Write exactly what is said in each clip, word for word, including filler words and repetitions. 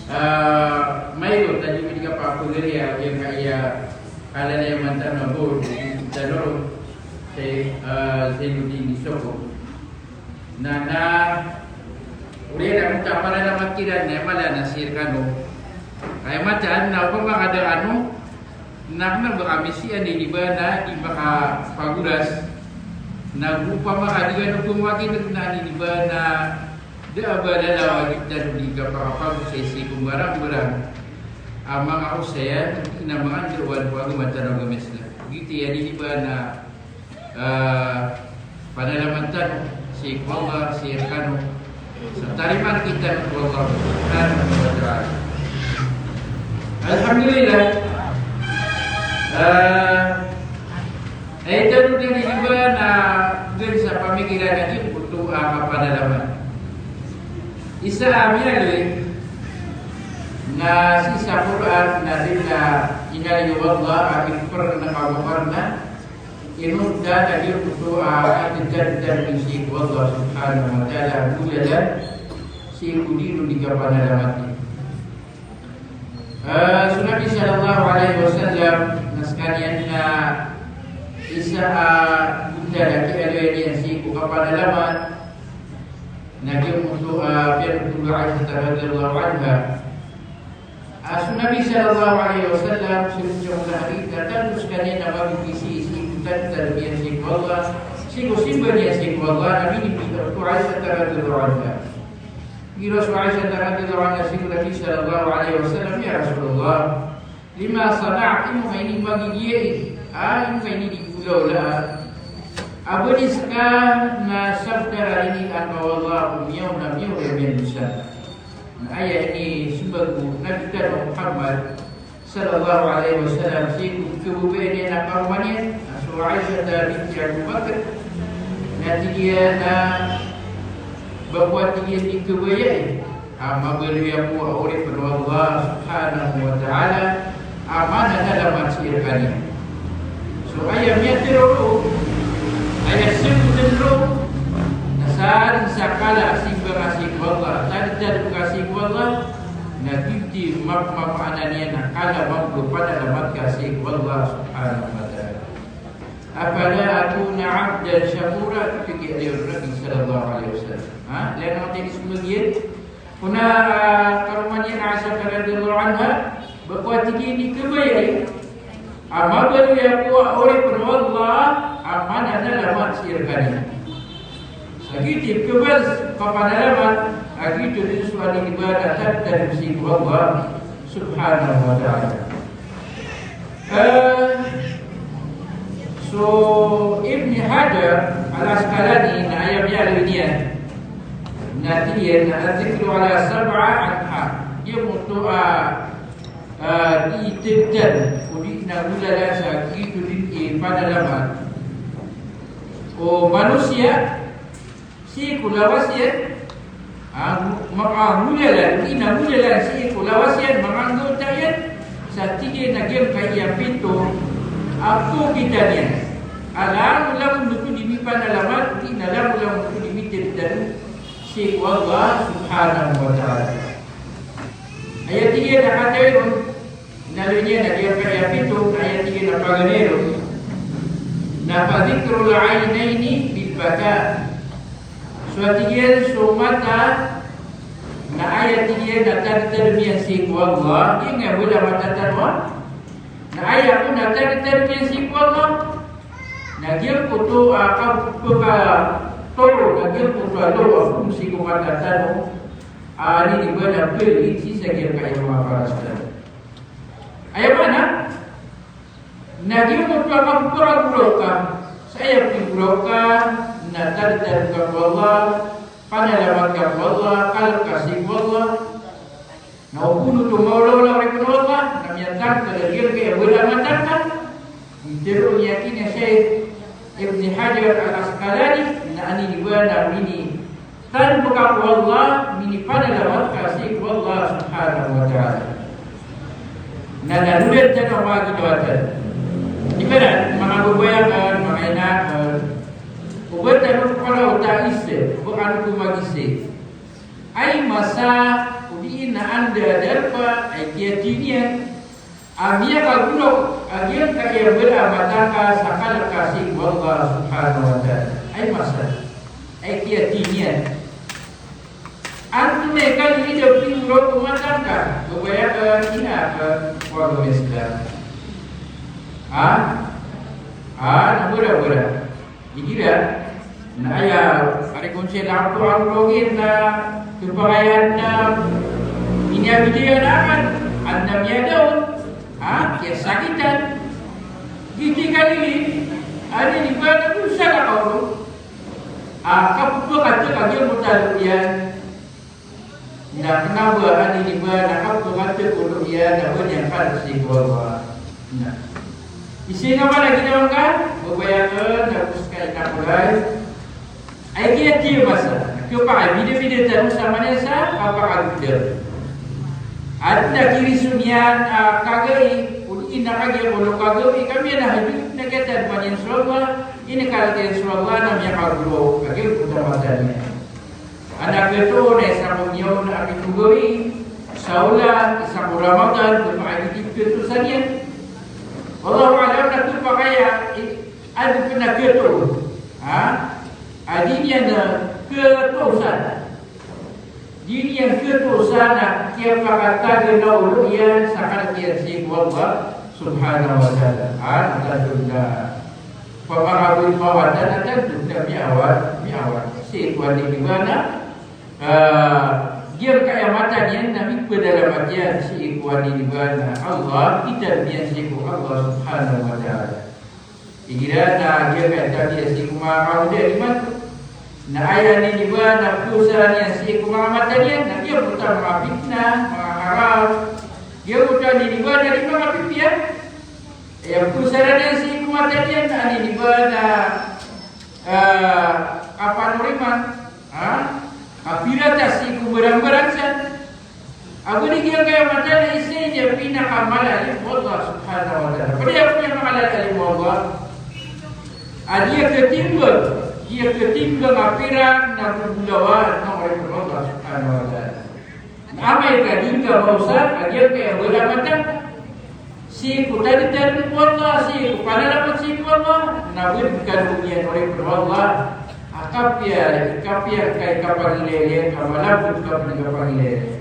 Ah, mailot a di kapapagari a giyangkaya kalalayaman tano a board, tano, si, ah, Zainuddin Isoko. Na, na, oriyan a mota a panalamat kiran na aya mala na sii rkano. Aya mataan na opama ka da kano, na kna ba kami sii a niniba na di makapagoras. Na opama ka di kano pmakineg na niniba na da a ba lalaw a di tano di kapakapagosay sii ko mbarangbarang a manga osayan, ina manga ndawan ko agama tano a agama Islam. Giyoto i niniba na, ah, panalamat tano sii ko Allah, sii rkano. Sa tarimaan kita ko Allah Subhanahu wa Ta'ala. Alhamdulillah. Ah, Aya tano dn i ba na dn sa pamikiran a giyangkoto a kapanalamat. Isa a miyaaloy na sii sa Qur'an na dn a inaloy o Allah a ipr na kamokarna, inonta na giyangkoto a katdkadn sii ko Allah Subhanahu wa Ta'ala a golalan sii ko di ron di kapanalamat. Ah, so Nabi sallallahu alaihi wasallam, na skaniyan na isa a golalan a kiyaaloy niyan sii ko kapanalamat, na giyangkoto a piyanothol o Aisha radhiyallahu anha. Ah, so Nabi sallallahu alaihi wasallam, so hadith, na tano skaniyan na mabibisi sii ko tadtad iyan sii ko Allah, sii ko simba niyan sii ko Allah, na minibitaro o Aisha radhiyallahu anha. Igira so Aisha radhiyallahu anha sii ko Nabi sallallahu alaihi wasallam, "Ya Rasulullah, lima sana'ta, ino ka ini magigiyai? Ah, ino ka ini di olaola a ba di ska na sabotara ini angka o Allah ko miyaona, miyaona a miyandosa?" Na aya inismbag o Nabi tano a Muhammad sallallahu alaihi wasallam sii ko kababaya niyan a karoma niyan, a so Aisha binti Abu Bakr, na tig iyan a ba ko a tig iyan di kabayai a mabaloy ako a oripn o Allah Subhanahu wa Ta'ala a mananalamat sii rkaniyan. So aya miyatharo ron, aya smbtn ron, na sadn sa kala a simba ka sii ko Allah, tadtad ka sii ko Allah, na giyoto i map-, mapmaana niyan a kala mambo a panalamat ka sii ko Allah Subhanahu wa Ta'ala. "Afala akuna abdan shakura?" Tig iyan o Nabi sallallahu alaihi wasallam. Ha? Lagid o tig iyan, so magi iyan, ko na, ah, karoma niyan a Aisha radhiyallahu anha, ba ko a tig iyan di kabayai a mabaloy ako a oripn o Allah a mananalamat sii rkaniyan. Sa giyoto i kabaloy a kapanalamat, a giyoto dn so aya inibarat a tadtad sii ko Allah Subhanahu wa Ta'ala. Eh, so Ibn Hajar Al-Asqalani na aya miyaaloy niyan na tig iyan na adh-dhikru ala sab'ati anha'. Giyoto a, ah, di tadtad, odi na golalan sa giyoto dn i panalamat o manosiya sii ko lawas iyan, ah, manga golalan, odi na golalan sii ko lawas iyan, manga anggawta iyan, sa tig iyan a giyangkaya pito a pokita niyan a langolangon oto di mipanalamat, odi na langolangon oto di mitadtad sii ko Allah Subhanahu wa Ta'ala. Aya tig iyan a katawi ron, inaloy niyan a giyangkaya pito, na aya tig iyan a paganay ron na fa dhikrul aynayni bil baka. So tig iyan so mata, na aya tig iyan a tadtad iyan sii ko Allah, di nga bola mata tano, na aya kon a tadtad iyan sii ko Allah, na giyangkoto a kapakatoro, na giyangkoto a lowa kon sii ko mata tano, a inibarat a pd sii sa giyangkaya manga paras tano. Aya maana, na giyangkoto a kapakagolaw ka, sa aya pagolaw ka na tadtad ka ko Allah, panalamat ka ko Allah, kalk ka sii ko Allah. Na o kon oto maolaola oripn o Allah, na miyatangkd a giyangkaya bola mata ka. Pitharo iyan a Sheikh Ibn Hajar Al-Asqalani, na inibarat a mini tadtad ka ko Allah, minipanalamat ka sii ko Allah Subhanahu wa Ta'ala. Na lalo na tano a manga ginawa tano. Di ba na, manga babay akn, manga ina akn, o ba tano pala o ta isa, o ba kano ko magisa. Aya masa, odi na anda Darpa, aya kiyathay niyan a miyakagolawla a giyangkaya mbala a mata ngka sa kalk ka sii ko Allah subhanahu wa ta'ala. Aya masa, aya kiyathay niyan. Antonaa i kalilid a piyagolawla o mata ngka? Babaya ka, ina ka, ko agama Islam. Ha? Ha? Na bora-bora. Igira na aya, ari kon sii na apo ang login na kepakayan na ini a bidiya na akan, anda miyadaw, ha, kiyasakitan. Giti kalilid, ani di ba na dosa na kaolo. A, kapepakateg a giyangkoto a logiyan. Na kena ba ani di ba na kapepakateg o logiyan na ba niyan kalk sii ko Allah. Na isii na ba na ginawa ngka, babaya ka, na go seka i takolay. Aya kiyathay a masa, na kepakabidabida tano sa manaya sa kapakagedam. Aden a kiriso niyan a kagai, o di na kagiya ko lo kagawii ka miyanahajud, na kiyatadman iyan so Allah, inikalk iyan so Allah na miyakagolaw a giyangkoto a mata niyan. Adn a khatoon na isa ko miyaona a pito gawii sa olan, isa ko Ramadan, ko maana i khatoon sa niyan. Wallahu a'lam na khapakay a, i, adn pn a khatoon. Ha? A di niyan khatoon sa. Di niyan khatoon sa na kiyapakatagan o olo iyan sa kalk iyan sii ko Allah subhanahu wa ta'ala. Ha? Tanto na pamakaboy mawatan a tanto na miyawat, miyawat. Sii ko aya di ba na, ah, giyangkaya mata niyan na mipedalamat iyan sii ko aya di ba na Allah, kitan iyan sii ko Allah subhanahu wa ta'ala. Igira na giyangkaya tabiya sii ko manga kaoda iman. Na aya di ba na posaran iyan sii ko manga mata niyan, na giyangkoto a manga fitna, manga haram. Giyangkoto a di ba na di manga pipiya. Aya posaran iyan sii ko mata niyan na ani di ba na, ah, kapanoriman, ha? Kapirata sii ko barang-barang san. Ago di giyangkaya mata na isa iyan a pinakamalalim ko Allah subhanahu wa ta'ala. Pd iyan ko miyamalalim ko Allah. A di iyan khatimbang, di iyan khatimbang a pirak na bolawan na oripn o Allah subhanahu wa ta'ala. Na amay ka di ngka maosa a giyangkaya mbala a mata ngka sii ko tadtad ko Allah, sii ko panalamat sii ko Allah, na bd ka doniyan oripn o Allah a kapiya, kapiya ka i kapangilaylay ka, malapd ka pn i kapangilaylay.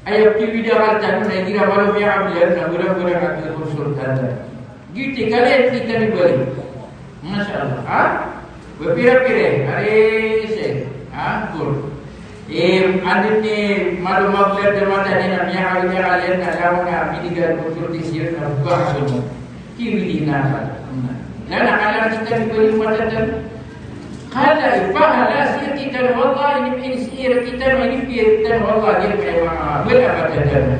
Aya kiwida ka tano na igira malo miyaambiyan na bolabola ka kiyakonsultan. Giyoto i kaliyan i tano i bali. Masha Allah. Ha? Bapira-pira. Ari isa. Ha? Kur. Eh, anda ni malo maglad a mata niyan na miyakawida kaliyan na langon a binigan ko thirty years na buka ka somo. Kiwidi na ka. Na, na kala kita di bali mata tano. Kala i pahala sii rktano o Allah, ini, ini sii rktano, ini piyakitano o Allah, di kaya manga bala a mata tano.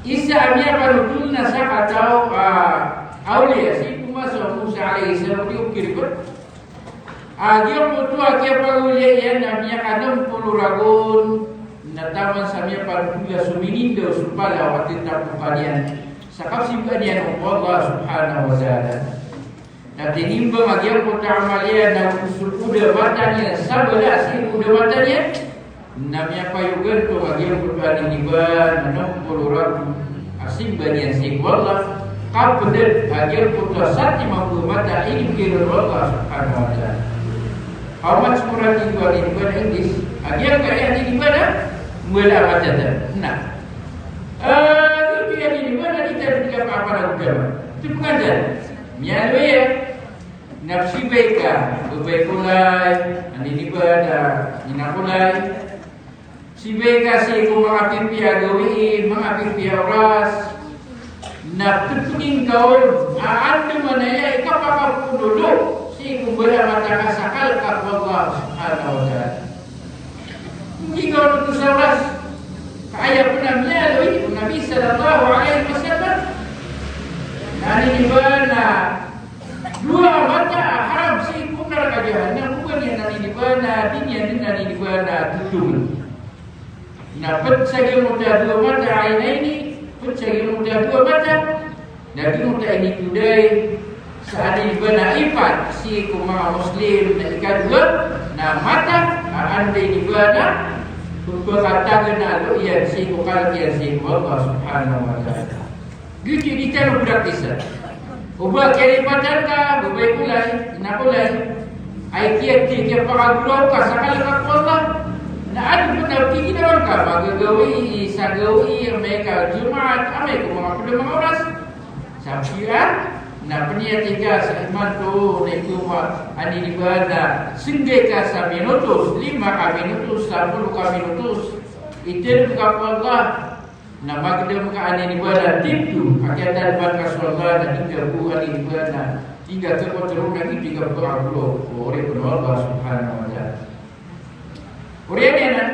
Isa a miyapanotol na sakataw a awliya sii ko masa o Musa alayhis salam, di okir ko. A giyangkoto a kiyapagawliya iyan na miyakanem polo ragon, na taman sa miyapanotol a sominindaw so palaw a titapokan iyan sa kapsimbaa niyan o Allah subhanahu wa ta'ala. Na tinimbang a giyangkoto a amal iyan na go so koda mata niyan, sabala sii ko koda mata niyan, na miyapayogan to a giyangkoto a di ba na nem polo ragon a simba niyan sii ko Allah, kapd a giyangkoto a satiman bo a mata a inibgay ron o Allah subhanahu wa ta'ala. How much more a di ba, di ba na English? A giyangkaya di ba na mbala a mata tano. Na, ah, di ba na di tano di kapapanagodaman. Ito pn ka dn. Miyaaloy iyan. Na pzibay ka, babay ko lay, ani di ba na ina ko lay. Pzibay ka sii ko manga pipiya a gawii, manga pipiya a oras. Na ptpngin ka on a andamanaya i kapakapoon o lo sii ko mbala a mata ka sa kalk ka ko Allah subhanahu wa ta'ala. Odi ka oto sa oras. Ka aya pn a miyaaloy o Nabi sallallahu alayhi wasallam na ani di ba na dowa mata a haram sii ko naraka jahannam, o ba niyan ani di ba na di niyan dn ani di ba na totogn. Na pd sa giyangkoto a dowa mata a aynaini, pd sa giyangkoto a dowa mata. Na giyangkoto a initoday sa ani di ba na ipat sii ko manga Muslim na ikadowa na mata a anda i di ba na Pkatagn a loya sii ko kalk iyan sii ko Allah subhanahu wa ta'ala. Giyoto i di tano praktisan. O ba kiyalipatan ka, babay ko lay, ina ko lay, ay kiya, kiyapakagoraok ka sa kalk ko Allah. Na adn pn a kiginawang ka, magagawii sa gawii, amay ka Jumaat, amay ko manga pd a manga oras. Sa piya, na pniyati ka sa imanto, na ito ma, aniniba na, snggai ka sa minutos, lima ka minutos, sapolo ka minutos, itero ka ko Allah, na magdam ka aniniba na tito, a kiyatadman ka so Allah, na di ngka bo aniniba na, di ngka khakontoro na di ngka bo agoraok, o oripn o Allah subhanahu wa ta'ala. Oriyan iyan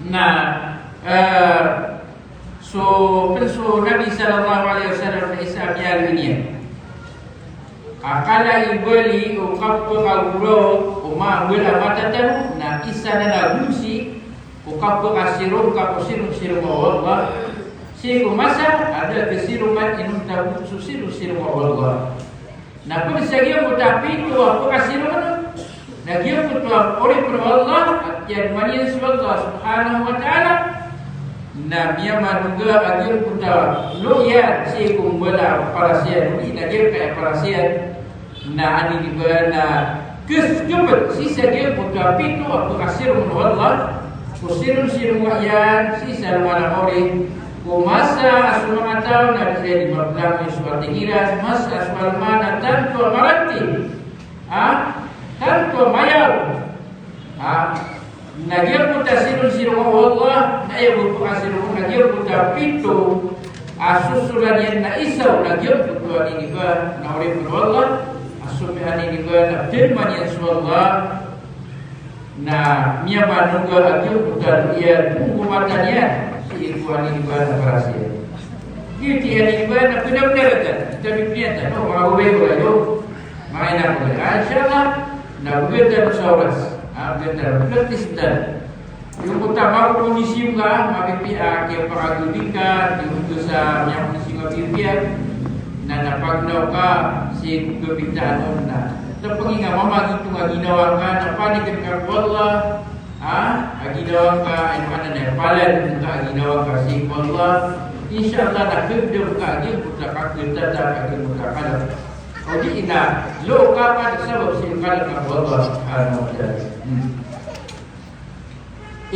na, eh, so, pn so Nabi sallallahu alaihi wasallam na isa a miyaaloy niyan a kala i bali o kapakagoraok o manga bala a matataro na isa nan a gonsi o kapakasirong ka ko sirong-sirong o Allah. Sii ko masa a da a kasirongan inonta bo so sirong-sirong o Allah. Na pd sa giyangkoto a pito a pkasirong on, na giyangkoto a oripn o Allah, a kiyadman iyan so Allah subhanahu wa ta'ala, na miyamanoga a giyangkoto a loya sii ko mbala a paras iyan, odi na giyangkaya paras iyan, na aniniba na kskpn sii sa giyangkoto a pito a pkasirong o Allah, ko sirong-sirong iyan sii sa alongan a mawri, ko masa a so manga taw na di iran di maplangoy so ating iran, masa a so alongan a tanto a maranti, ha? Tanto a mayaw, ha? Na giyangkoto a sirong-sirong o Allah, na aya bo pkasirong, na giyangkoto a pito a sosolan iyan na isa on, na giyangkoto aniniba na oripn o Allah a so mi aniniba na pdman iyan so Allah. Na miyamanoga a giyoto a loya ko mata niyan sii ko aniniba na paras iyan. Giyoto i aniniba na pnabnar tano, tabi pniyata, no, manga babay ko lay, manga ina ko lay. Ah, insha Allah, na bgan tano sa oras. Ah, bgan tano, praktis tano. Giyoto a manga kondisyon ka, mapipiya, kiyapakagodi ka, giyoto sa manga kondisyon ka pipiya, na, na pagnaw ka sii ko kapitaan on na. Tapos nga mamagitong a ginawa ngka, na panikn ka ko Allah, ha? A ginawa ngka, ino anan a palad ngka a ginawa ngka sii ko Allah. Insha Allah, na kagdam ka a giyangkoto a kakhatata, a giyangkoto a kalk. Odi na, lo ka pd sabap sii ko kalk ka ko Allah subhanahu wa ta'ala. Hmm.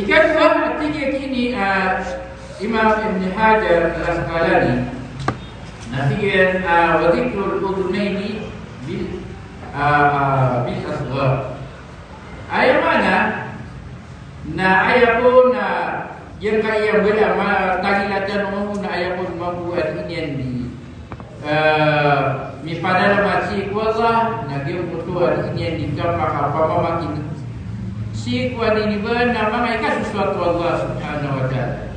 Ikadowa, a tig iyan ini, ah, Imam Ibn Hajar Al-Asqalani, na tig iyan, ah, "Wa dhikrul udhunayni bil, ah, bil asghar." Aya maana, na aya kon, na giyangkaya mbala a matangila tano, na aya kon mambo a di niyan di, eh, mipadalm sii ko Allah, na giyangkoto a di niyan di kapakapamamakin'g sii ko aniniba na manga ikasosoat o Allah subhanahu wa ta'ala.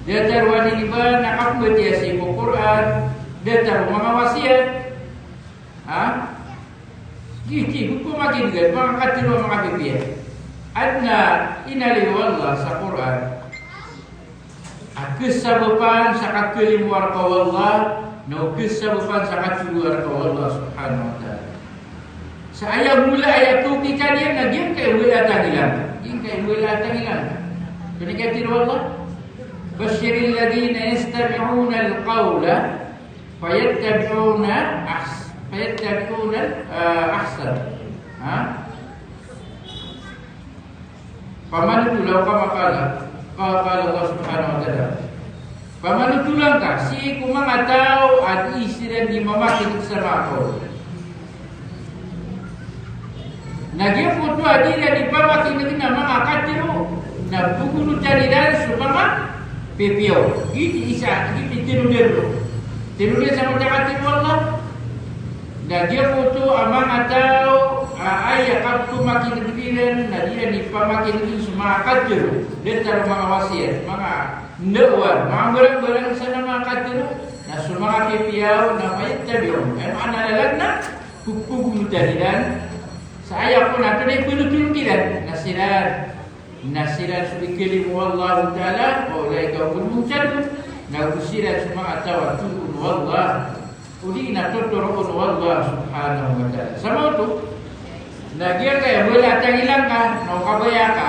Datar o aniniba na kapmbatiya sii ko Qur'an, datar o manga wasiyat. Ha? Giyoto i pamakin'gan, manga katharo a manga pipiya. Adn a inaloy o Allah sa Qur'an a kasabapan sa kakalimoa rka o Allah, na o kasabapan sa katoroa rka o Allah subhanahu wa ta'ala. Sa aya mala, aya topikan iyan na giyangkai a mala a tangila ngka. Giyangkai a mala a tangila ngka. Pn i katharo o Allah, "Bashshiril ladhina yastami'unal qawla fayattabi'una ahs-, fayattabi'una, eh, ahsan." Ha? Pamanotola o kama qala, qala, qala Allah subhanahu wa ta'ala. Pamanotola ngka sii ko manga taw a dii siran di mamakin'g sa manga katharo. Na giyangkoto a dii iran di pamakin'g na manga katharo, na pagonotan iran so manga pipiya on. Giyoto i isa, giyoto i tero dn. Tero dn sa manga katharo o Allah. Na giyangkoto a manga taw a aya kapamakin'g iran na di iran di pamakin'g so manga katharo, datar o manga wasiyat, manga ndawa, manga mbarangbarang sa manga katharo, na so manga pipiya on na fayattabi'un. Aya maana a lalan na pagonotan iran. Sa aya kon a antonaa i panothol iran, na siran Na siran so ikalimo o Allahu Ta'ala, wa ulaika humul muhtadun, na go siran so manga taw a toroon o Allah, odi na totoroon o Allah subhanahu wa ta'ala. Sa maoto, na giyangkaya mala a tangila ngka, na o kabaya ka,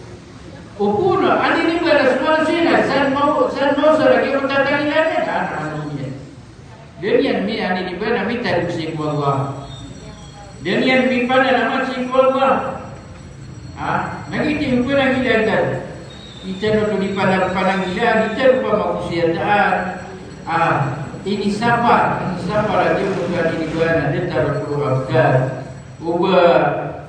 O pn, anda ini ba na so manosiya na san maw, san maosar a giyoto a tatangila niyan, a, na ano niyan. Da niyan mi, anda ini ba na mitadog sii ko Allah. Da niyan mipanalamat sii ko Allah. Ha? Na giyoto i panangilaan tano. Di tano oto di pana-, panangilaan, di tano pamagosiyataan. Ha? Inisapar, inisapar a giyoto a anda ini ba na datar oto a adkar. O ba,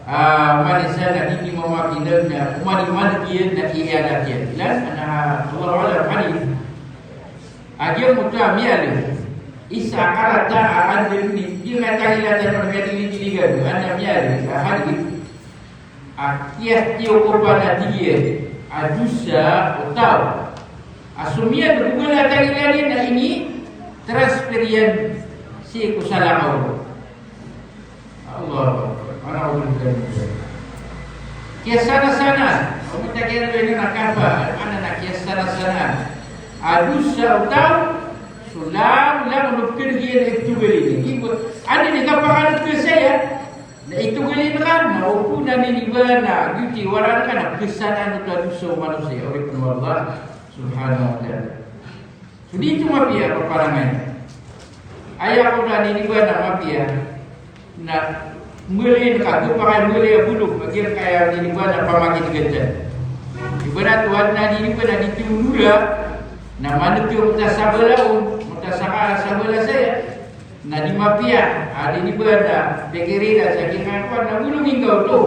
ah, oman i isa na di niyan mamakineg na, oman i maneg iyan na iyadat iyan. Ilan, ana, Allahu a'lam, hadith. A giyoto a miyaaloy, isa a karata a anda ini, di na tangila tano na miyagilid-gilid, anda miyaaloy, a hadith. A kiyatiyoko pana diyan a dosa o taw a so miyaaloy ko mala a tangila niyan na ini-transfer iyan sii ko salakaw. Allahu Akbar. Ana, a'udhu billahi min dhalik. Kiyasana-sanaan. O matagiyan a ino na kapa, ana na kiyasana-sanaan a dosa o taw, so langolangon o pkhaneg iyan na iptogalin iyan. Ibo, anda ini kapakaneg ka saya, na iptogalin ka, na o pn anda ini ba na giyoto i waraan ka na pkhasanaan oto a dosa o manosiya, oripn o Allah subhanahu wa ta'ala. So di oto mapiya a paparangay. Aya ko na anda ini ba na mapiya na mbaling ka, gopakay mbaling a bolong a giyangkaya anda ini ba na pamakineg tano. Ibarat o adn a anda ini ba na di tiyo nora, na maneg iyo mota sabala on, mota saka sabala saya. Na di mapiya a anda ini ba na pikiri na sa giyangkoto na bolong ingka oto.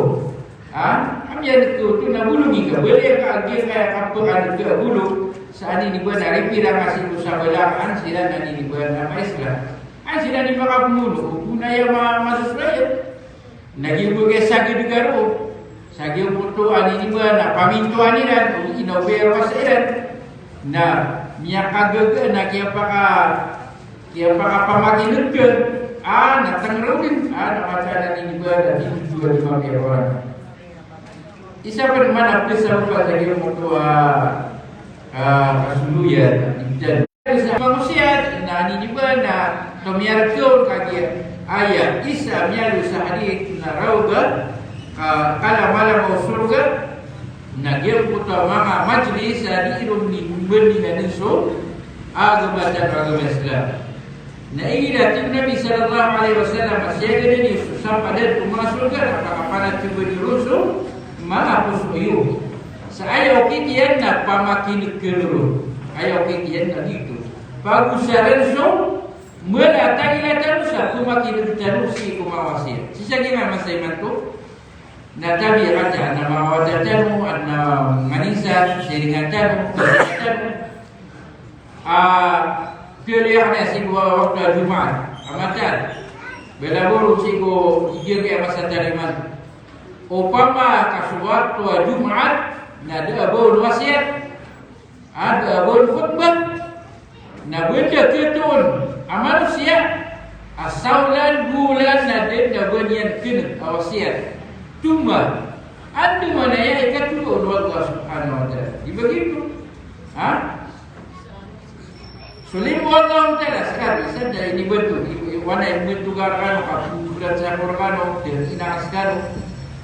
Ha? Aya miyaneg oto na bolong ingka. Bali ka a giyangkaya kapakaneg a bolong sa anda ini ba na ripira ka sii ko sabala, an siran anda ini ba na ma-Islam. An siran i makapomono, o bo na aya ma-, masosoy iyan. Na giyoto i sagad ka roo. Sa giyoto anda ini ba na pamintoan iran, o ino ba i rowasa iran. Na miyakagaga, na kiyapaka-, kiyapakapamakineg ka. A, na tengero den. A, na mataan anda ini ba na di, di, di mapiya a parangan. Isa pn man a pkhasaropa sa giyoto a, a, kasoloyan, a, ibdan. Isa manosiya, na anda ini ba na tomiyareg on kagiya aya isa miyaaloy sa hadith na raw ba, a, kalamalama o sorga, na giyoto a manga majlis a di ron di mbandingan so agama tano a agama Islam. Na igira tig o Nabi sallallahu alaihi wasallam a siyagadan iyo so sapadan o manga sorga na pakapanatibani ron so manga poso iyo. Sa aya okit iyan na pamakineg ka ron. Aya okit iyan na giyoto. Pagosaran so mala a tangila tano sa pamakineg tano sii ko manga wasiyat. Sii sa giyangkai a masa imanto, na tabiya ka ta, na manga wata tano, na manga insan, siringan tano, tano. A, kiyaliyakan iyan sii ko wakto a Jumaat a matag. Bala boro sii ko giyangkaya masa tano imanto. Opama ka so wakto a Jumaat na da a ba on wasiyat, a da a ba on khutbah, Na banda katoon a manosiya a saolan, bolan na da dn a ba niyan kna a wasiyat. Toma. Andamanaya i katoro o Allah subhanahu wa ta'ala. Di ba giyoto? Ha? So limo o Allah ta'ala, skano, isa da inibanto, i, i, wana inibanto ka rkano, kapobraan sa rkano, da ina skano.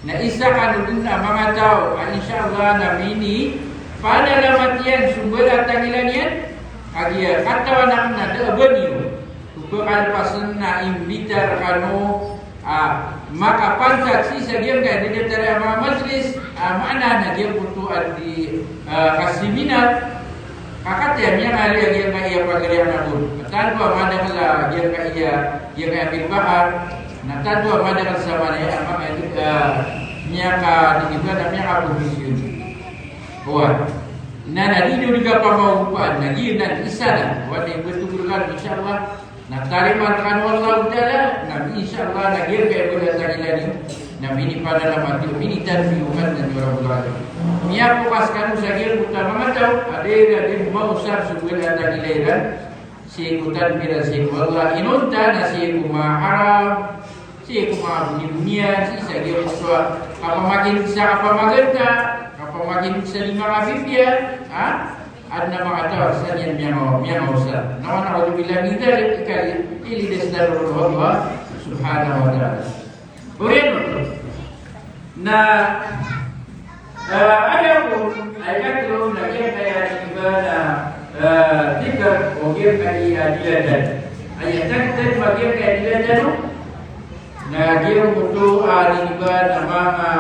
Na isa kano dn a manga taw a, insha Allah, na minipanalamat iyan so mbala a tangila niyan, kagiya katawan akn na da a ba niyo. Ko pkalpasn na imbita rkano a makapantag sii sa giyangkaya datar a manga majlis, a maana na giyangkoto a di, a, ka-seminar, ka kataya miyangari a giyangkaya pagari a nabor. Tanto a madakl a giyangkaya, giyangkaya pirbahar, na tanto a madakl sa manaya a manga, a, miyaka, di ba, na miyakaprofesyon. Oway. Na, na di niyo di kapamaopaan, na giyanan isa na. Oway, na imbito ko rkano, insha Allah. Na tarimaan rkano o Allah ta'ala, na insha Allah, na giyangkaya mbala a tangila niyo, na minipanalamat iyo, minitanbiyohan niyo, ya Rabbal Alamin. Miyapokas kano sa giyangkoto a manga taw a da iran dn maosar so mbala a tangila iran, sii ko tanbih iran sii ko Allah, inonta na sii ko manga haram, sii ko manga boniboniyan, sii sa giyangkoto a kapamakineg sa kapamaganta, kapamakineg sa di makapipiya, ha? Adn a manga taw a san iyan miyanga-, miyangaosar. Na wan, a'udhu billahi min dhalik, ikali, ilidas tano ron o Allah subhanahu wa ta'ala. Oriyan oto. Na, eh, aya ko, aya ko, na giyangkaya di ba na, eh, dhikr, o giyangkaya di ladan. Aya tagtag ba giyangkaya di ladan, no? Na giyangkoto, ah, di ba na manga,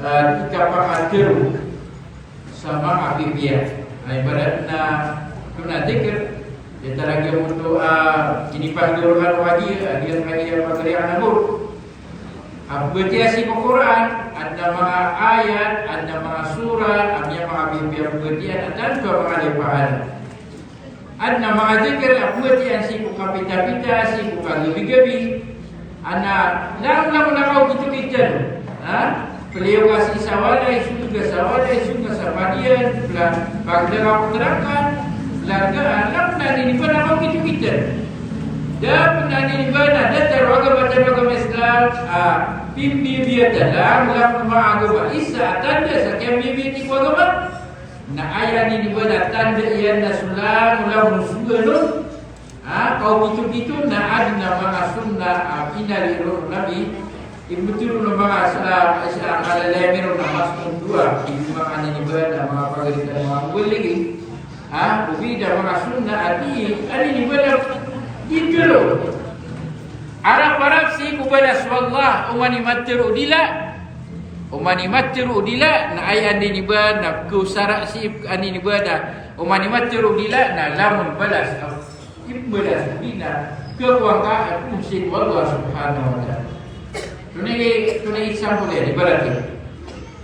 eh, di kapakatharo sa manga pipiya. Na ibarat na, oto na dhikr, di talaga oto, ah, inipagdoro kano kagiya, a giyangkaya pagari a nabor. A pmbatiya sii ko Qur'an, adn a manga ayat, adn a manga surah, a miyamanga pipiya pmbatiya, na tanto a manga lipaan. Adn a manga dhikr a pmbatiyaan sii ko kapitapita, sii ko kagabigabi. Adn a langon, langon a kaokitokit tano. Ha? Pliyo ka sii sa walay, song ka sa walay, song ka sa padiyan, pla-, pagdala ko trangkan, plagaan, langon a niniba na kaokitokit tano. Da pn a niniba na datar o agama tano a agama Islam, a, pimbibiya tano, langon, langon a manga agama, isa a tanda sa kiyambibiti ko agama. Na aya niniba na tanda iyan na so langon, langon o song anon. Ha, kaokitokit on na adn a manga sunnah a inaloy ron o Nabi. Imbtho ron o manga sa, sa, sa kalalayamin ron na mas ondowa, imbtho manga niniba na manga pagari tano a manga mubalighin. Ha, ogaid a manga sunnah a di, a niniba na di tlo. Arap-arap sii ko balas o Allah, oman i matharo o dila. Oman i matharo o dila, na aya niniba na kosara sii a niniba na, oman i matharo o dila, na langon balas. Ipmbalas o di na khakowa ngka a phoon sii ko Allah subhanahu wa ta'ala. Tonaa i, tonaa i example iyan, ibarat iyan.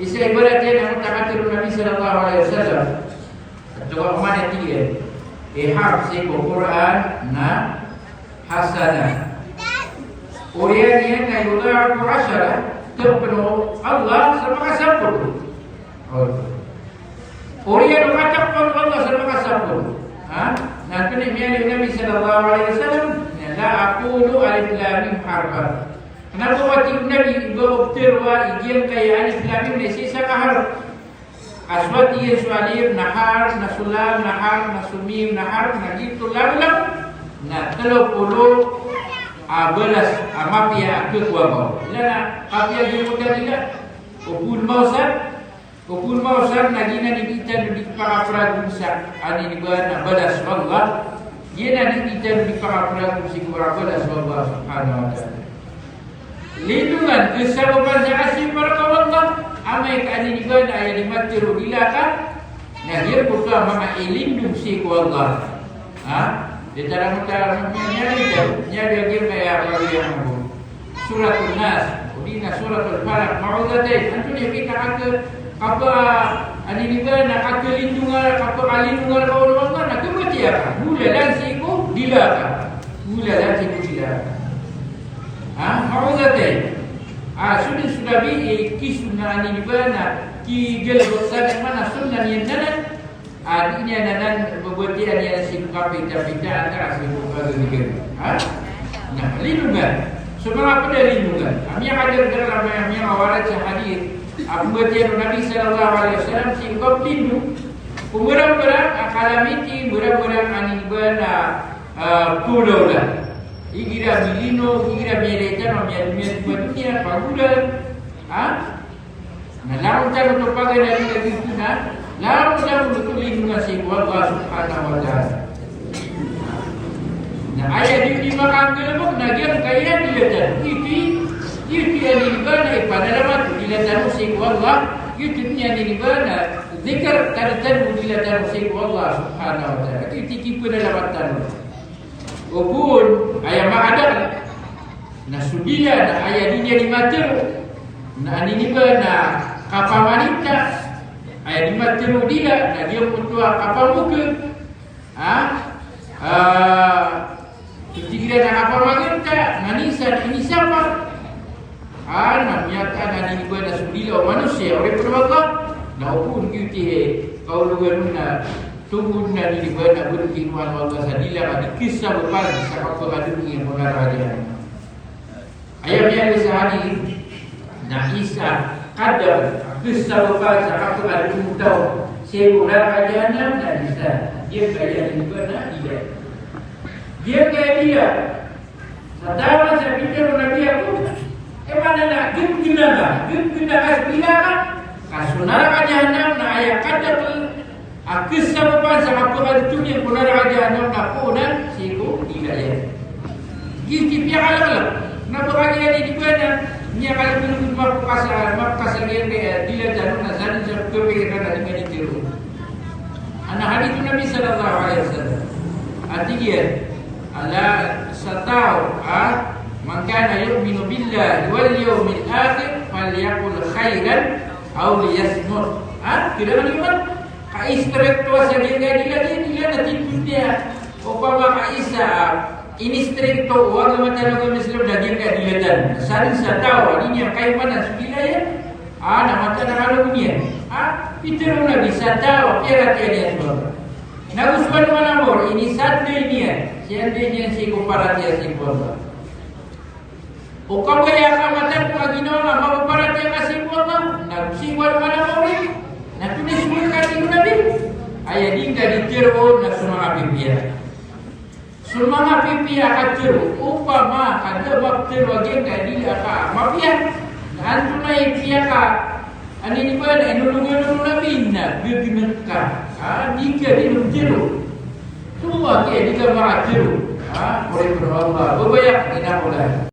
Isa ibarat iyan a katharo o Nabi sallallahu alaihi wasallam. Tonaa oman a tig iyan, iharap sii ko Qur'an na hasanah. Oriyan iyan na yudha'afu ashara, tpn o Allah sa makasapolo. Oriyan o katapon o Allah sa makasapolo. Ha? Na antonaa i miyaaloy o Nabi sallallahu alaihi wasallam, na, "La aqulu alif lam mim harfan." Kna ba o tig o Nabi, ba o ptharoa i giyangkaya alif lam mim na isa-isa ka harf. A so tig iyan so alif na harf, na so lam na harf, na so mim na harf, na giyoto langolangon na tlo polo a balas a mapiya a khakowa ngka on. Ilay na kapiya giyangkoto a dila. O phoon maosar, o phoon maosar na giyanan i di tano di pakapragon sa a niniba na balas o Allah. Giyanan i di tano di pakapragon sii ko balas o Allah subhanahu wa ta'ala. Lindongan, kasabapan sa kasi para ko Allah. Amay ka a niniba na aya di matharo o dila ka, na giyangkoto a manga ilindong sii ko Allah. Ha? Di tano mata, niya, niya, niya, niya, niya, niya, niya, niya, niya, niya, Suratul Nas, odi na Suratul Falaq, Mu'awwidhatayn. Antonaa i pitharo ka, kapa, a niniba na kakalindongan, kapakalindongan ka o Allah, na khabatiya ka. Golalan sii ko dila ka. Golalan sii ko dila ka. Ha? Mu'awwidhatayn. A, so dn so Nabi, e, kisona a niniba na, kigalbk sa dn man a sunnah niyan anan. Adi niyan anan babatiya niyan sii ko kapita-pita antara sii ko kagagagari. Ha? Na, linongan. So manga pd a linongan a miyakadakdakl a manga, miyakawarat sa hadith a pmbatiya o Nabi sallallahu alaihi wasallam sii ko kaptindg ko mbarambarang a kalamiti, mbarambarang a iniba na, ah, polaola. Igira milino, igira miyaritan, miyad-, miyad-, miyad-, miyad-, pagolan. Ha? Na langon tano oto paganay a giyoto na, langon tano oto linongan sii ko Allah subhanahu wa ta'ala. Na aya di, di makaanggalbk na giyangkaya dila tano. Giyoto i, giyoto i iniba na ipanalamat o dila tano sii ko Allah. Giyoto i iniba na zikr tano, tano o dila tano sii ko Allah subhanahu wa ta'ala. Giyoto i kipanalamat tano. Ogoon, aya makadakl na so dila na aya di niyan di matharo na iniba na kapamaninta, aya di matharo o dila na giyangkoto a kapamokg. Ha? Ah, so tig iran a kapamaganta na nisan inisapa. Ha, na miyatana iniba na so dila o manosiya, oripn o Allah, na ogoon giyoto i kaologan on na tomo na iniba na bthowan o Allah sa dila ka di khasabapan sa kapakadongi ko naraka jahannam. Aya miyaaloy sa hadith na isa kadar a khasabapan sa kapakadongi o taw sii ko naraka jahannam na isa. Giyangkaya iniba na dila. Giyangkaya dila. Sa taw na sa pitharo o Nabi ako, e, maana na, gnggnang ka, gnggnang ka sa dila ka. Ka so naraka jahannam na aya kadakl a khasabapan sa kapakadongi ko naraka jahannam na poonan sii ko dila iyan. Giyoto i piyakalaklak. Na ba kagiya iniba na, miyakalaklak, mapkasa, mapkasa giyangkaya dila tano na sadn sa kapakadongi tano na di manitiro. Adn a hadith o Nabi sallallahu alaihi wasallam a tig iyan, ala sa taw a, man kana yu'minu billahi wal yawmil akhir falyaqul khairan aw liyasmut. Ha? Kailangan iman ka istrikto sa giyangkaya dila, dila na titho niyan. Opama ka isa a inistrikto o agama tano a agama Islam na giyangkaya dila tano. Sadn sa taw a di niyan kaimanan so dila iyan. A, na mataan a kaloon iyan. A, pitharo o Nabi sa taw a piyaratiyaya niyan so Allah. Nago so alongan a mawri, inisadlay niyan, siyanday niyan sii ko paratiyaya sii ko Allah. O kabaya ka mataan ko a ginawa nga, mapaparatiyaya ka sii ko Allah, nago sii ko alongan a mawri. Na tonaa i somoy ka, tig o Nabi. Aya di ngka di tharoon na so manga pipiya. So manga pipiya a katharo, opama ka da maptharo a giyangkaya dila ka mapiya, na antonaa i piya ka, aya iniba na inologan o Nabi na ggnk ka. A, di ka di maptharo. So manga piya di ka makatharo. A, oripn o Allah. Babaya ka, di na ko la.